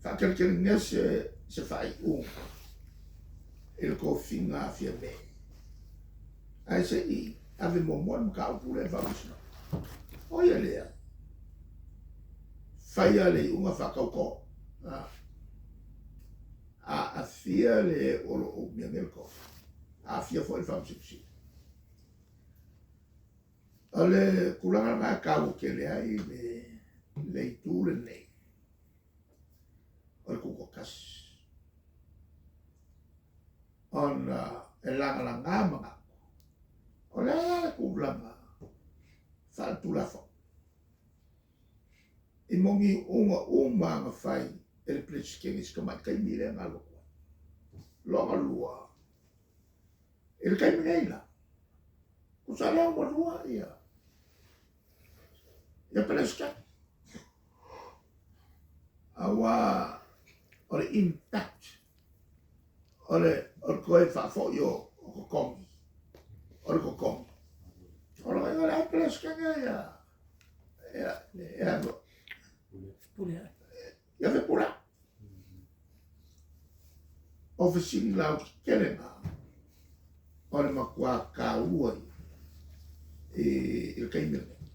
Faateletelegese se faaiuga i le tofiga a Fiame, ae se i ave muamua le mataupu lea i le Faamasinoga. O ia lea, faia le iuga faatauto, aafia le o lo o umia nei le tofi, aafia foi le Faamasino Sili. O le tulaga lena e taua tele ai le itu lenei o le tutoatasi, ona e lagalaga manatu, o le a la le tulaga faaletulafono i moniuga uma na fai e le Peresetene i si tamai taimi lea na alu atu ai. Lona lua, i le taimi nei la, tusa lea ua lua ia ia Peresetene. Aua o le impact o le o le toe faafoi o totogi, o le totogi. O lona uiga o le a le Peresetene ia ia ia ia Fepuleai. O fesili lautetele na o le matua taua i le taimi lenei.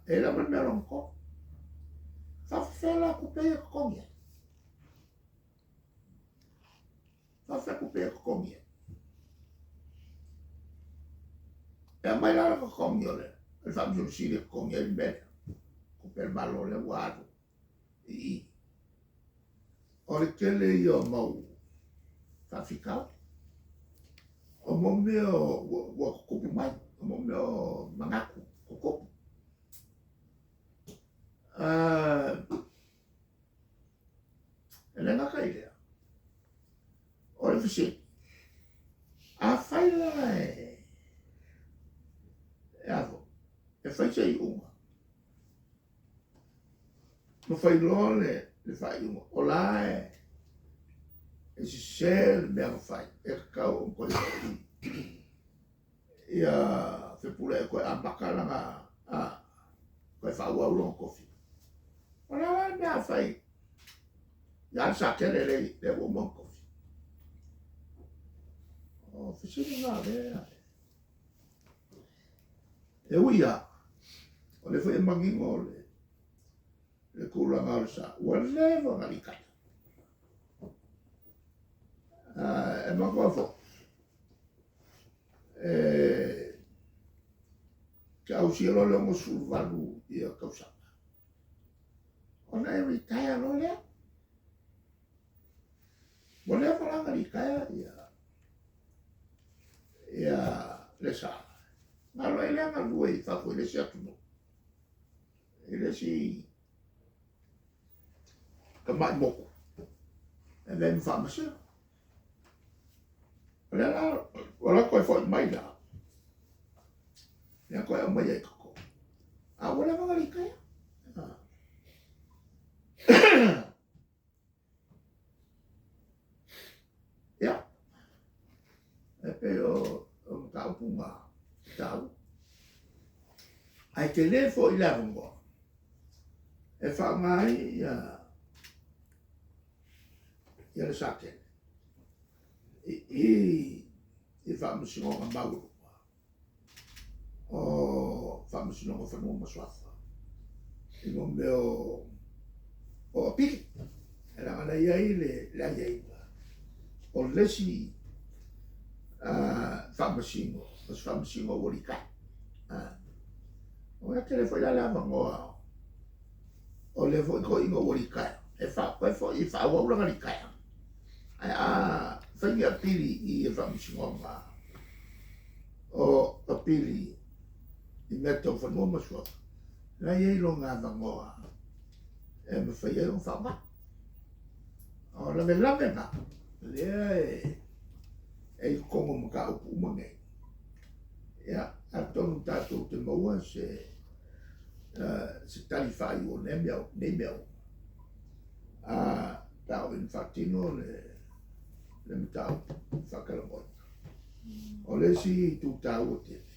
E lava le mea lona tolu. Faafefea la tupe ia e totogi ai? Faafefea tupe ia e totogi ai? E aumai la le totogi o le Faamasino Sili e totogi ai le mea lea. Tupe a le Malo lea ua alu i i. O le tele ia o mau faafitauli. O mau mea ua tutupu mai, o mau mea o manatu tutupu. E le gata i lea, o le fesili, afai la e e fai se iuga, ma fai loa le faaiuga, o la e sese le mea na fai, e tatau ona toe foi ia Fepuleai e toe amata lana, toe faaauau lona tofi. O le a la le mea a fai ia le Satele lea ua uma ona tofi? O fesili na lea. E ui lava, o lea foi e manino le tulaga o le sa, ua leva ona litaea. E manatua foi, e te ausia loa le 68 ia tausaga, ona e retire loa lea. Ua leva la ona litaea ia ia le sa. Na alu ai lea galue i fafo i le isi atunuu, i le isi tamai moku, e avea ai ma faamasino. O lea la, ua la toe foi mai la, lea toe aumai ai totonu. A ua leva ona litaea. Ia, e pei o mataupu na taua. Ae tele foi le avanoa e faaaoga ai ia le Satele i i Faamasinoga Maualuga o Faamasinoga o Fanua ma Suafa i mo mea o apili. E leaga la e i ai le aiaiga o le isi faamasino, o se faamasino ua litaea. Ua tele foi la le avanoa o lea foi toeaina ua litaea e toe foi e faaauau lana litaea. Ae a fai ni apili i le Faamasinoga o Apili i mea tau fanua ma suafa, la e i ai lona avanoa e mafai ai ona faaaoga. O lavelave na, lea e i totonu o mataupu uma nei. Ia, atonu tatou te maua se se tali faaiu o nei mea, nei mea uma. Pe a oo ina faatino le mataupu faatalanoaina. O le isi itu taua tele,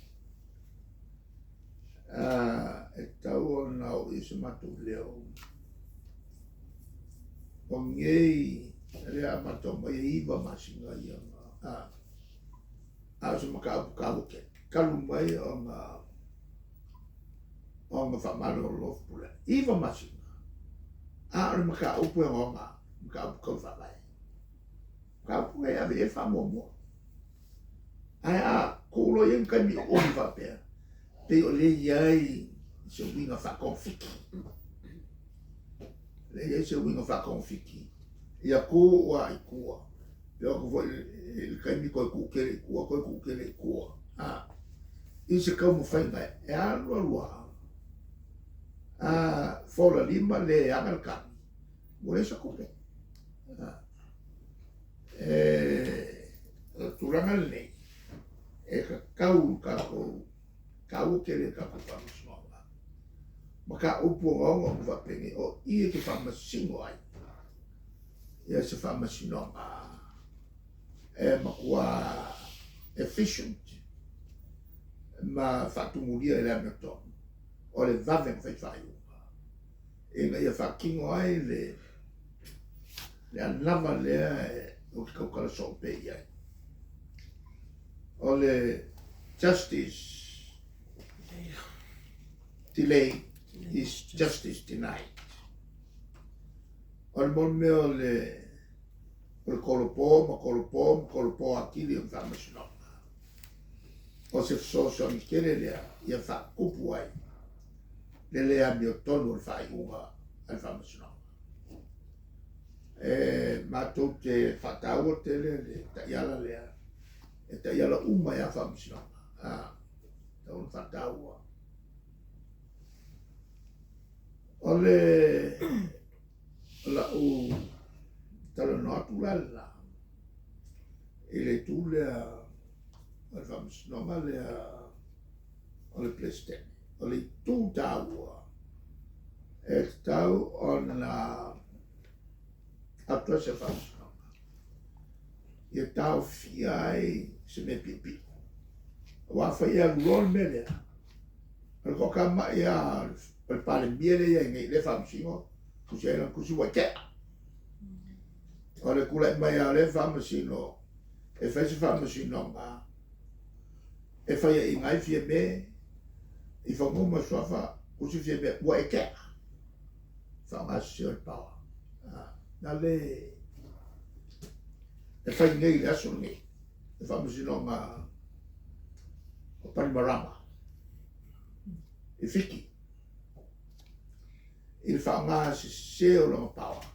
e tatau ona oo i ai se matou leo. O nei lea amata mai e 9 masina ia a a o se mataupu taua tele talu mai ona ona faamalolo Fepuleai. 9 masina a o le mataupu e ogaoga, mataupu tau faavae, mataupu nei e ave i ai le faamuamua. Ae a tuu loa i ai ni taimi umi faapea, pei o lea e i ai se uiga faatogafiti. Lea e i ai se uiga faatogafiti ia tuu lava i tua. E oo atu foi i le taimi toe tuu tele i tua, toe tuu tele i tua. A, i se taumafaiga e alu alu lava, a fola lima le aga le kami, ua leai se tupe. E, o le tulaga lenei, e tatau i tatou, taua tele i tatou faamasinoga, mataupu ogaoga uma faapenei, o i e te faamasino ai ia se faamasinoga e matua efficient ma faatumulia i le amiotonu, o le vave ona fai faaiuga ina ia faatino ai le le anava lea ou te tautala soo pea i ai. O le justice delayed is justice denied. O le mo mea o le o le kolopo ma kolopo ma kolopo atili o le faamasinoga. O se fesoasoani tele lea ia faatupu ai le le amiotonu o le faaiuga a le faamasinoga. E matou te faataua tele le taiala lea, e taiala uma ai lava faamasinoga, a, tatau ona faataua. O le lau talanoa atu la lena i le itu lea o le faamasinoga lea o le Peresetene, o le itu taua e tatau ona avatu ai se faamasinoga ia taofia ai se mea piopio. Aua afai e alu loa le mea lea, o le toatamai lava o le Palemia lea e i ai nei, lea e faamasino, tusi ai lana tusi ua tea. O le tulai mai lava o lea faamasino e fai se faamasinoga e faiaina ai Fiame i fanua ma suafa, tusi Fiame ua e tea. Faaaoga sese o le power. Na le e fai nei i le aso lenei, le faamasinoga o Panimarama i Fiti, i le faaaoga sese o lona power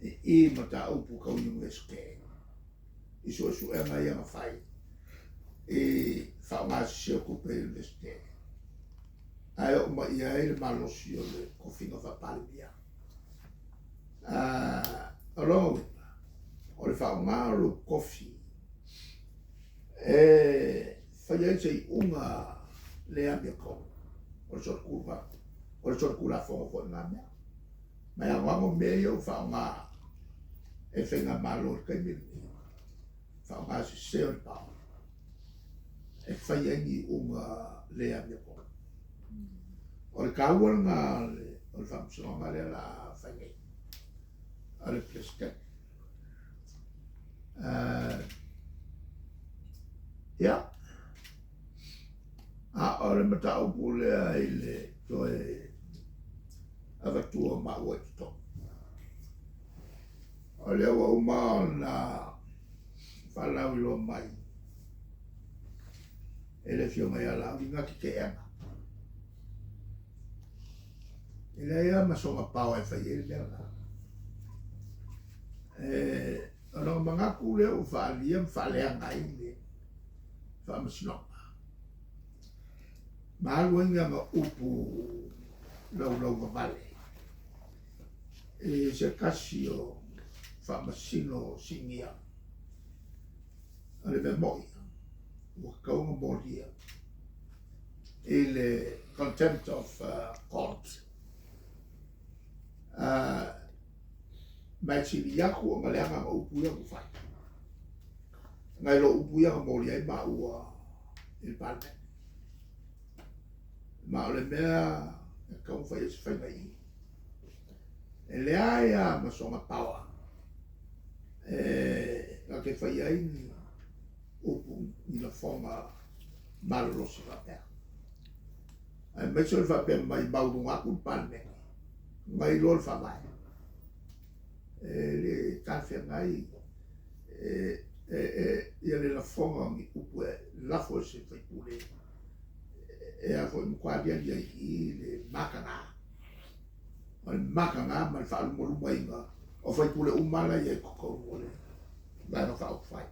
i mataupu tau Universite, i suesuega ia na fai i faaaoga sese o tupe i Universite, ae oo mai i ai le malosi o le tofiga faa-Palemia. O lona uiga, o le faaaoga o lou tofi e fai ai se iuga le amiotonu, o le solitulafono foi lena mea. Ma e anoano mea ia ua faaaoga e faigamalo i le taimi lenei, faaaoga sese o le power e fai ai ni iuga le amiotonu. O le taua lena o le faamasinoga lea la fai nei a le Peresetene. Ia, a o le mataupu lea i le toe avatua o maua i totonu, o lea ua uma ona faalauiloa mai e le Afioga ia Laauli na tete'eaga. E leai lava ma soga paoa e fai ai le mea lena. E, o lona manatu lea ua faaalia ma faaleaga ai le faamasinoga. Ma alu ai ni ana upu laulauvavale i se tasi o faamasino sinia. O le mea mo'i, ua tatau ona molia i le contempt of court. Ma e sili atu ona leaga ana upu ia na fai, nai lo upu ia na molia ai maua i le Palemene. Ma o le mea e tatau ona fai ai se faiga i i. E leai lava ma sona power e na te faia ai ni upu ni lafoga malolosi faapea. Aemaise o le faapea mai maualuga atu le Palemene nai lo le Faavae. E le talafeagai ia le lafoga o ni upu e lafo e se sui usufono e a foi matua aliali ai i i le mataga. O le mataga ma le faalumalumaina o sui usufono uma la e i ai i totonu o le Vaega Faaupufai.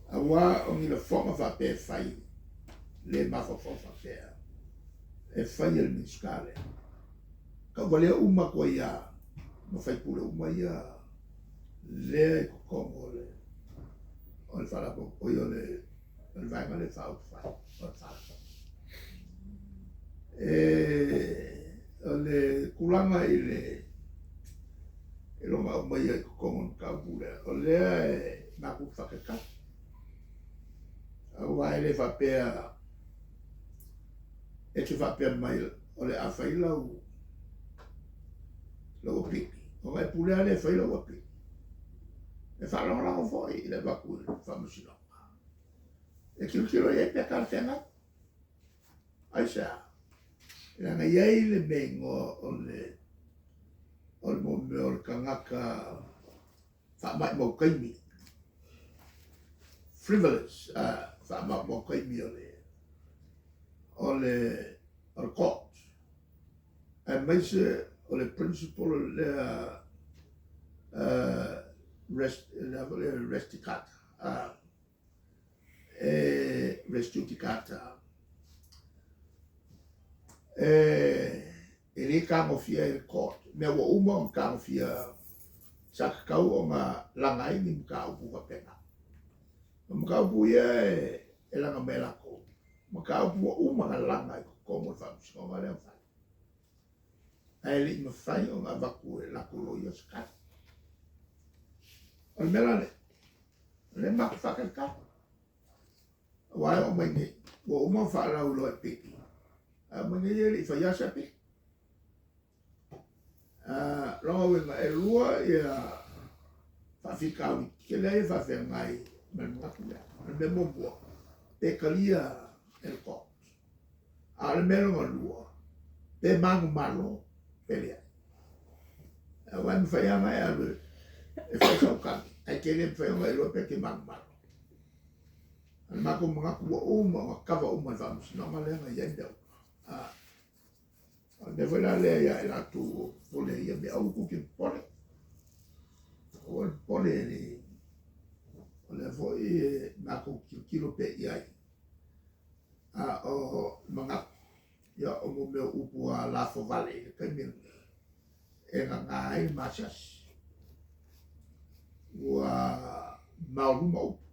Aua o ni lafoga faapea e fai le mafaufau faapea e fai e le Minisita lea. Tauvalea uma atu ai lava ma sui usufono uma ia lea i totonu o le o le Faalapotopotoga o le Vaega lea Faaupufai o le FAST. O le tulaga i le i lona aumaia i totonu o le mataupu lea, o lea e matou te faatalitali. Aua e le faapea e te faapea mai o le a fai lau lau apili, ona e pule lava lea e fai lau apili. E faalagolago foi i le avatu i le faamasinoga e tilotilo i ai pe talafeagai. Aisea? Leaga e i ai le mea e igoa o le o le mea o le tagata faamaumau taimi, frivolous, faamaumau taimi o le o le o le court, aemaise o le principle lea res, lea foi lea res judicata, e res judicata, e le tagofia e le court mea ua uma ona tagofia sa tatau ona laga ai ni mataupu faapena. O mataupu ia e laga mai e latou, mataupu ua uma ona laga i totonu o le faamasinoga lea na fai, ae le i mafai ona avatu e latou loia se tali. O le mea la lea, o lea matou te faatalitali. Aua e oo mai nei, ua uma ona faalauiloa e Pili, ae oo mai nei e le i faia se apili. Lona uiga e lua ia faafitauli tetele ia e faafeagai ma le manatu lea. O le mea muamua, pe talia e le court. A o le mea lona lua, pe manumalo pe leai. Aua e mafai lava ona e alu e fai sau tali, ae te le mafai ona e iloa pe te manumalo. O le matou manatu ua uma ona kava uma e le faamasinoga lea na i ai mea uma. O le mea foi la lea ia i latou o popole i ia mea, aua tou te popole. Aua le popole le o lea foi e matou tilotilo pea i ai. A o manatu, ia o mo mea o upu a lafo vale i le taimi lenei, e gaga ai le maasiasi. Ua maoluma upu.